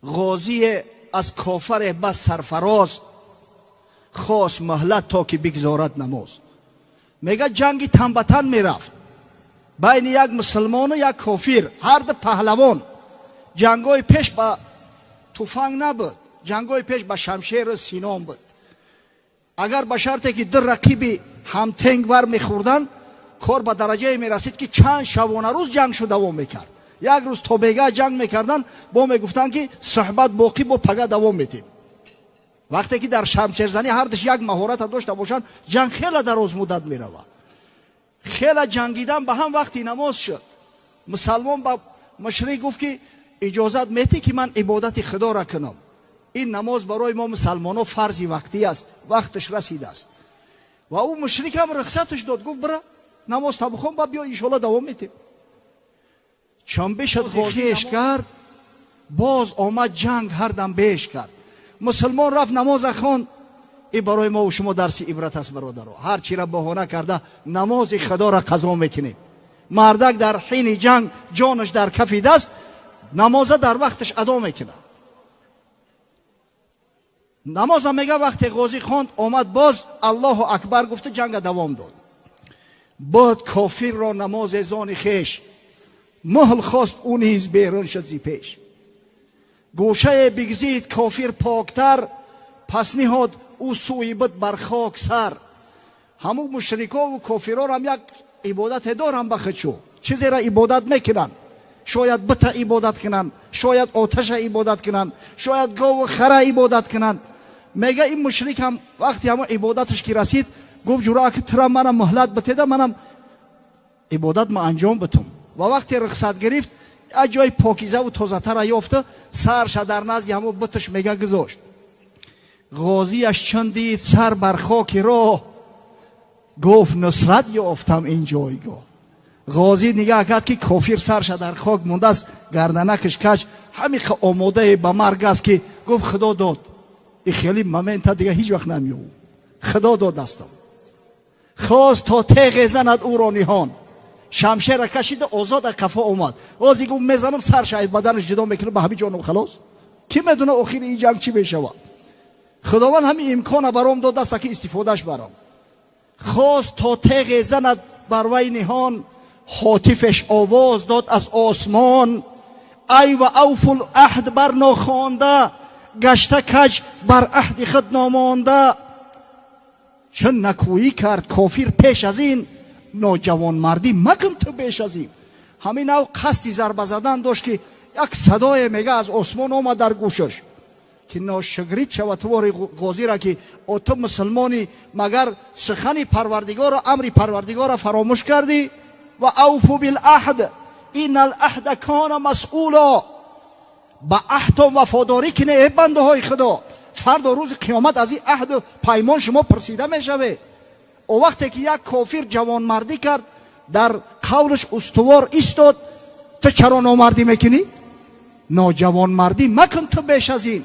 Ғозие аз кофаре бас сарфароз, хост муҳлат, то ки бигзорад намоз. Мега, ҷанги тан ба тан мерафт байни як мусулмону як кофир, ҳарду паҳлавон. Ҷангҳои пеш ба туфанг набуд, ҷангҳои пеш ба шамшеру синон буд. Агар ба шарте ки ду рақиби ҳамтенг вар мехӯрданд, кор ба дараҷае мерасид, ки чанд шабона рӯз ҷанг шу давом мекард. Як рӯз то бегаҳ ҷанг мекарданд, бо мегуфтанд, ки суҳбат боқӣ, бо пага давом медиҳем. Вақте ки дар шамшерзанӣ ҳардуш як маҳората дошта бошанд, ҷанг хеле дарозмуддат меравад. Хеле ҷангидан, ба ҳам вақти намоз шуд. Мусалмон ба мушрик гуфт, ки иҷозат метӣ, ки ман ибодати худоро кунам? Ин намоз барои мо мусалмонҳо фарзи вақтӣ аст, вақташ расидааст. Ва ӯ мушрик ҳам рухсаташ дод, гуфт: «Бира, намоз та бихон, ба биё, иншоалло давом метем». Чун бишуд, ғозиеш кард, боз омад, ҷанг ҳардам беш кард. Мусулмон рафт, намоза хонд. И барои мо шумо дарси ибрат аст, бародаро. Ҳар чиро баҳона карда, намози худоро қазо мекунем. Мардак дар ҳини ҷанг, ҷонаш дар кафи даст, намоза дар вақташ адо мекунад. Намоза, мега, вақте ғозӣ хонд, омад, боз «Аллоҳу акбар» гуфта, ҷанга давом дод. Буд кофирро намозе зони хеш, муҳл хост, ӯ низ берун шуд зи пеш. Гӯшае бигзид кофир поктар, пас ниҳод ӯ сӯи буд бар хок сар. Ҳамун мушрикову кофирорам як ибодате дорам ба худшо, чизеро ибодат мекунанд. Шояд бита ибодат кунанд, шояд оташа ибодат кунанд, шояд гову хара ибодат кунанд. Мега, ин мушрик ҳам вақти ҳамон ибодаташ ки расид, гуфт: «Ҷура, ки тура манам муҳлат битеда, манам ибодат ма анҷом битум». Ва вақте рухсат гирифт, як ҷои покизаву тозатара ёфта, сарша дар назди ҳамон буташ, мега, гузошт. Ғозияш чун дид сар бар хоки роҳ, гуфт: «Нусрат ёфтам ин ҷойгоҳ». Ғозӣ нигаҳ кард, ки кофир сарша дар хок мондааст, гарданакаш кач, ҳамиқа омодае ба марг аст, ки гуфт: «Худо дод, и хеле момента дига ҳеҷ вақт намеёб, худо дод дастам». Хост то теғе занад ӯро ниҳон, шамшера кашида, озод аз қафо омад. Ғозӣ гуфт: «Мезанам, сарша аз баданаш ҷудо мекунам, ба ҳамин ҷоном халос. Кӣ медона, охири ин ҷанг чӣ мешавад? Худованд ҳамин имкона баром дод даста, ки истифодаш барам». Хост то теғе занад бар вай ниҳон, ҳотифеш овоз дод аз осмон: «Ай ва авфул аҳд бар нохонда, гашта каҷ, бар аҳди худ номонда. Чун накӯӣ кард кофир пеш аз ин, ноҷавонмардӣ макун ту беш аз ин». Ҳамин нав қасди зарба задан дошт, ки як садое, мега, аз осмон омад дар гӯшаш, ки ношукрит шавад тувори ғозира, ки о, ту мусулмонӣ, магар сухани Парвардигоро, амри Парвардигорро фаромӯш кардӣ? Ва авфу билаҳд инна алаҳда кона масъуло. Ба аҳдтон вафодорӣ кине, э бандаҳои Худо, фардо рӯзи қиёмат аз ин аҳду паймон шумо пурсида мешавед. О, вақте ки як кофир ҷавонмардӣ кард, дар қавлаш устувор истод, ту чаро номардӣ мекунӣ? Ноҷавонмардӣ макун ту беш аз ин.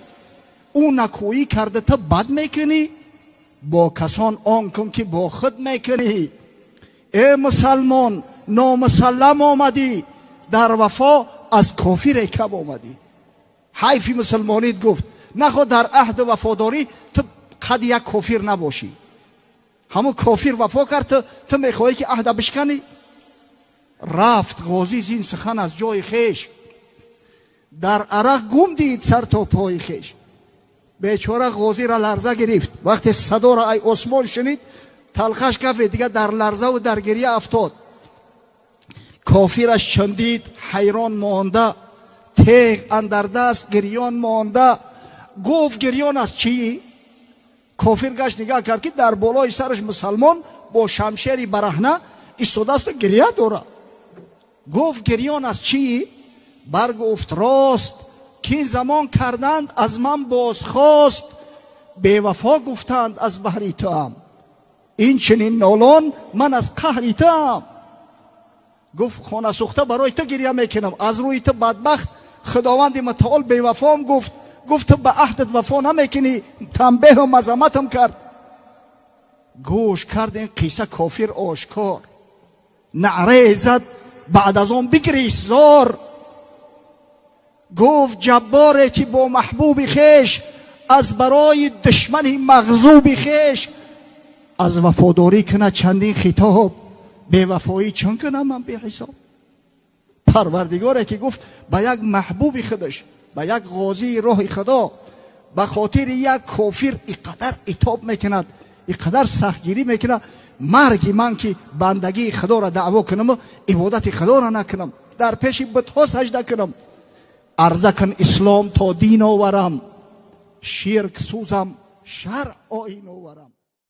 Ӯ накӯӣ карда, ту бад мекунӣ. Бо касон он кун, ки бо худ мекунӣ. Э мусалмон, номусаллам омадӣ, дар вафо аз кофире кам омадӣ. Ҳайфи мусулмонит, гуфт, нахо дар аҳду вафодорӣ ту қади як кофир набошӣ. Ҳамун кофир вафо кард, ту мехоҳӣ, ки аҳда бишканӣ. Рафт ғозӣ зин сухан аз ҷои хеш, дар арақ гум дид сар то пои хеш. Бечора ғозира ларза гирифт, вақте садоро ай осмон шунид, талхаш кафе дига, дар ларзаву дар гирья афтод. Кофираш чун дид, ҳайрон монда, теғ андар даст, гирён монда, гуфт: «Гирён аз чӣ?» Кофир гашт, нигаҳ кард, ки дар болои сараш мусалмон бо шамшери бараҳна истодаасту гирья дорад. Гуфт: «Гирён аз чӣ?» Баргуфт: «Рост, ки замон карданд аз ман бозхост, бевафо гуфтанд, аз баҳри туам ин чунин нолон ман, аз қаҳри туам». Гуфт: «Хонасӯхта, барои ту гирья мекунам, аз рӯи ту бадбахт Худованди мутаол бевафом гуфт. Гуфт, ту ба аҳдат вафо намекунӣ, танбеҳу мазаматам кард». Гӯш кард ин қисса кофир ошкор, наърае зад, баъд аз он бигирист зор. Гуфт ҷабборе ки бо маҳбуби хеш аз барои душмани мағзуби хеш аз вафодорӣ кунад чандин хитоб, бевафоӣ чун кунам ман беҳисоб. Парвардигоре ки гуфт ба як маҳбуби худаш, ба як ғозии роҳи Худо, ба хотири як кофир иқадар итоб мекунад, иқадар сахтгирӣ мекунад, марги ман ки бандагии Худоро даъво кунаму ибодати Худоро накунам, дар пеши бутҳо сажда кунам. Арза кун ислом то дин оварам, ширк сӯзам, шаръ оин оварам.